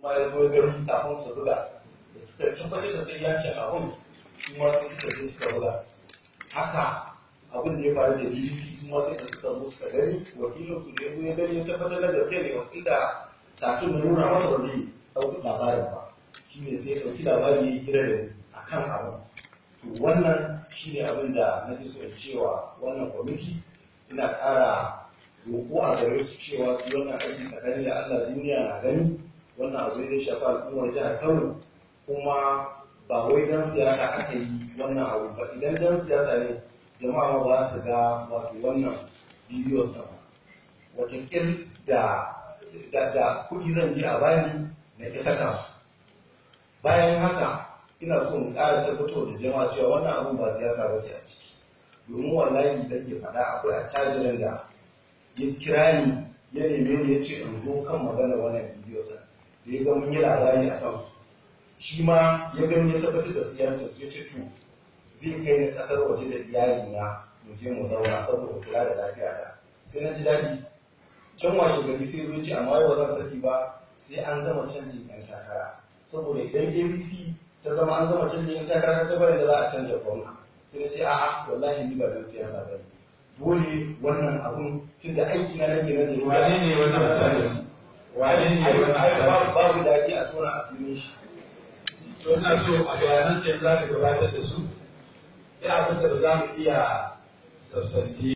ma ya zo ya gani kafin su buga, da suka tabbatar da sai yancin abun, su ma sai suka je suka buga. Haka abin da ya faru da BBC, su ma sai da suka zo suka gani, wakilin su da ya zo ya gani ya tabbatar da gaske ne, wakil da katun na nuna masa ba zai ɗauki labarin ba, shi ne sai ya ɗauki labari ya yi hira da ni a kan abin. To wannan shi ne abin da na fi so in cewa wannan kwamiti, ina ƙara roƙo a gare su cewa su yi wannan aiki tsakani da Allah, duniya na gani wannan abu ne da ya shafi al'ummar jihar Kano, kuma ba wai dan siyasa aka yi wannan abu ba. Idan dan siyasa ne, jama'a ma ba su ga wato wannan bidiyo ba. Wataƙil da kuɗi zan je a bani na ƙi saka su. Bayan haka ina so in ƙara tabbatar da jama'a cewa wannan abun ba siyasa ba ce a ciki, domin wallahi da ke faɗa akwai attajirin da ya kira ni ya neme ni ya ce in zo kan maganar wannan bidiyo sa da ya ga mun yi labari a kansu, shi ma ya gani ya tabbatar da siyasar su, ya ce to zai kai ni kasar waje da iyali na mu je mu zauna saboda kula da lafiya ta. Sai na ji daɗi. Can washe gari sai zo ce amma yau ba zan saki ba sai an gama canjin yan takara, saboda idan APC ta zama an gama canjin yan takara ta bari da za a canja gwamna. Sai na ce a'a, wallahi ni ba dan siyasa ba ne, dole wannan abun tunda aiki na nake na jarida. Wane ne wannan attajirin? Wane ne wannan Ai, attajirin? babu daɗi a tona asirin shi. To ina so a bayanan da yanzu za ka gabatar da su, sai abin da ba za mu iya substantiate